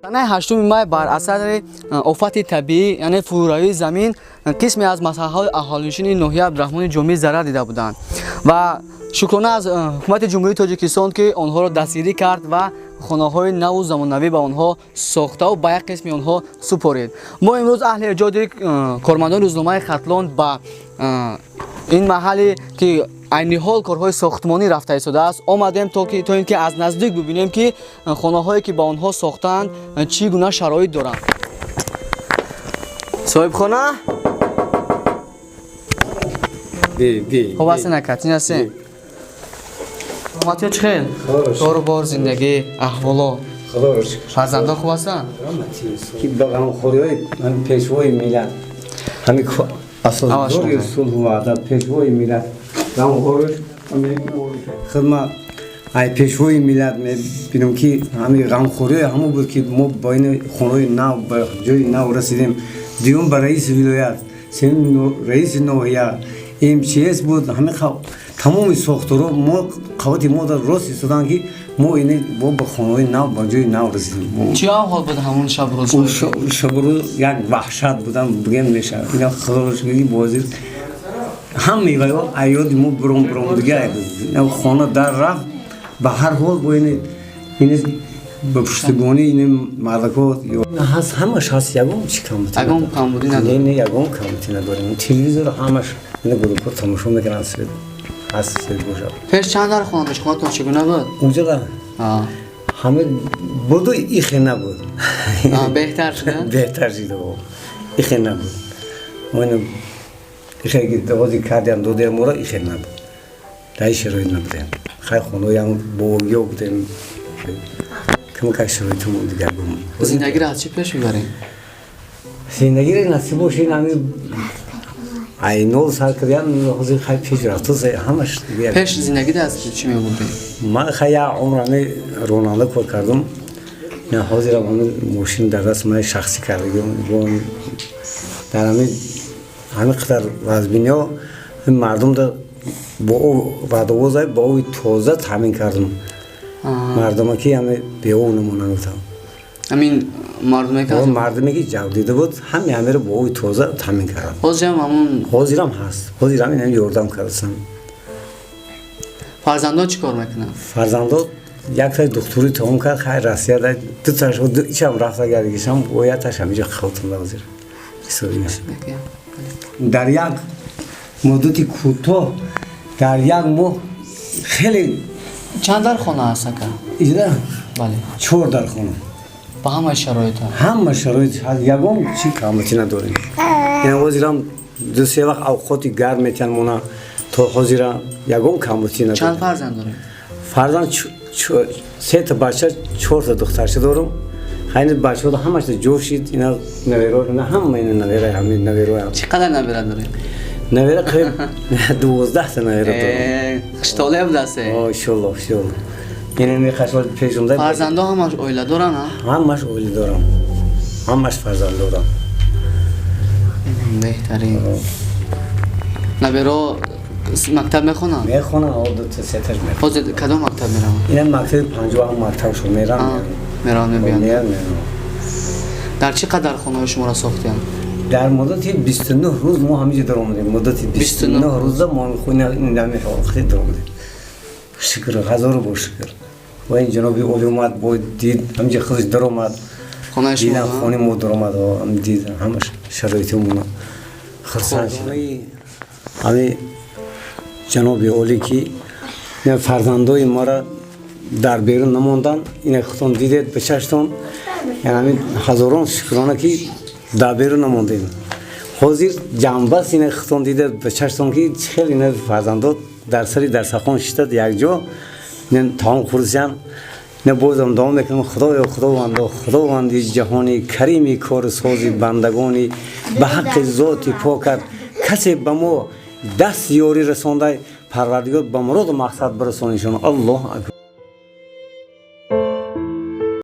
Санаи 8 май бар асари офати табиӣ, яъне фурӯравии замин, қисме аз масоҳаҳои аҳолинишини ноҳияи Абдурахмони Ҷомӣ зарар дида буданд ва шукрона аз ҳукумати Ҷумҳурии Тоҷикистон, ки онҳоро дастгирӣ кард ва хонаҳои наву замонавӣ ба онҳо сохтаву ба як қисми онҳо супорид. Мо имрӯз, аҳли эҷоди кормандони рӯзномаи Хатлон, ба ин маҳалле, ки айни ҳол корҳои сохтмонӣ рафта истодааст, омадем, то ин ки аз наздик бибинем, ки хонаҳое, ки ба онҳо сохтаанд, чӣ гуна шароит доранд. Соҳибхона, хуб ҳастен, ака? Тин ҳастен? Саломатиё чӣ хел? Кору бор, зиндагӣ, аҳволо, фарзандон хуб ҳастанд? Ки ба ғамхориҳои Пешвои миллат, ҳамин асосгузори сулҳу ваҳдат, Пешвои миллат ғамхориш хидмат ай Пешвои миллат мебинам, ки ҳамин ғамхориҳои ҳамон буд, ки мо ба ин хонаҳои нав, ба ҷои нав расидем. Дуюм, ба раиси вилоят, сеюм, раиси ноҳия, МЧС буд. Ҳамин тамоми сохторҳо мо қаввати мо дар рост истоданд, ки мо ини бо ба хонаҳои нав, ба ҷои нав расидем. Чӣ аҳвол буд ҳамон шабрӯз? Шабрӯз як ваҳшат будам, бигем мешавад. Ина, худоро шукр, бозир ҳамаи ваё аёди мо буром буром дига хона дар рафт. Ба ҳар ҳол бо ини ба пуштибонии ини мардако ҳаст, ҳамаш ҳаст, ягон чи камбудӣ. Ягон камбудӣ надорем? Не, ягон камбудӣ надорем. Телевизор ҳамаш ина гурӯҳҳо тамошо мекунанд, свет ҳаст, свет бошад. Пеш чанд дар хона дошт? Хонатон чӣ гуна буд? Унҷода ҳама буду, ихе набуд. Беҳтар шуда? Беҳтар шуда, ихе набуд. Ихе ки ҳозир кардиам, додиам моро, ихе набуд, дар ин шароит набудем. Хай, хонаҳоям бовогиё будем, камакак шароитамон дигар буд. Зиндагиро аз чӣ пеш мебарем? Зиндагиро, насиб бошед, ҳами айнол сар кардиам, ҳозир хай пеш рафту ҳамаш. Пеш зиндагида аз чӣ мебурдем? Ман хай як умр ҳами ронанда кор кардам. Ҳозирам ҳами мошин дар даст ман шахсӣ кардагиам. Дар ҳами қадар вазбиниҳо мардум бо об вадовоза, бо оби тоза таъмин кардам мардума, ки ҳами беоб намонанд, гуфтам. Ҳамин мардуме? Мардуме ки ҷавб дида буд, ҳами ҳамеро бо оби тоза таъмин кардам. Ҳозирам ҳамон? Ҳозирам ҳаст, ҳозирам ин ёрдам кардасам. Фарзандон чӣ кор мекунанд? Фарзандо якташ духтури тамом кард, хай, Россия, дуташ ичам рафта гардигишам, яташ ҳамиҷо хавтунда ҳозир. Дар як муддати кӯтоҳ, дар як моҳ хеле. Чанд дар хона аст, ака? Иҷра? Бале. Чор дар хона. Ба ҳамаи шароит? Ҳама шароит ҳаст, ягон чи камбудӣ надорем. Яъне ҳозирам ду се вақт авқоти гарм метиҳанд мона, то ҳозира ягон камбудӣ надорем. Чанд фарзанд дорем? Фарзанд сета бача, чорта духтарча дорам. Хайни бачаҳо ҳамаш ҷо шид, ина наверо, ҳама ина навера, ҳами наверо. Чӣ қадар набера дорем? Навера қариб 12 та навера дорам. Хуштолеъ будаст. Иншолло, иншолло. Ина мехашол пешумда. Фарзандо ҳамаш оила доранд? Ҳамаш оила дорам, ҳамаш фарзанд дорам. Беҳтарин. Наберо мактаб мехонанд? Мехонанд, ду сеташ. Ҳозир кадом мактаб мераванд? Ина мактаби панҷоҳам, мактабшо мерам. Мераванд, мебиёнд. Дар чӣ қадар хонаҳои шуморо сохтиянд? Дар муддати 29 рӯз мо ҳамиҷо даромадем. Муддати 29 рӯза мо ҳами ҳолати даромадем. Шукр, ҳазору бор шукр. Ва ин ҷаноби олӣ омад, бо дид, ҳамиҷо худаш даромад. Хонаи шумо? Дидам, хонаи мо даромад, дид ҳама шароитимона, хурсанд. Ҳами ҷаноби олӣ, ки фарзандои мора дар берун намонданд, ина худтон дидед ба чаштон. Ҳамин ҳазорон шукрона, ки дар берун намондем. Ҳозир ҷамъбаст, ина худтон дидед ба чаштон, ки хел ина фарзандо дар сари дарсахон шиштад, якҷо таом хӯрдисян. Не, бозам дуо мекунам: Худоё, Худовандо, Худованди ҷаҳони, карими корсози бандагони, ба ҳаққи зоти покат, касе ба мо даст ёрӣ расонда, Парвардигор, ба муроду мақсад бирасонишон. Аллоҳу акбар.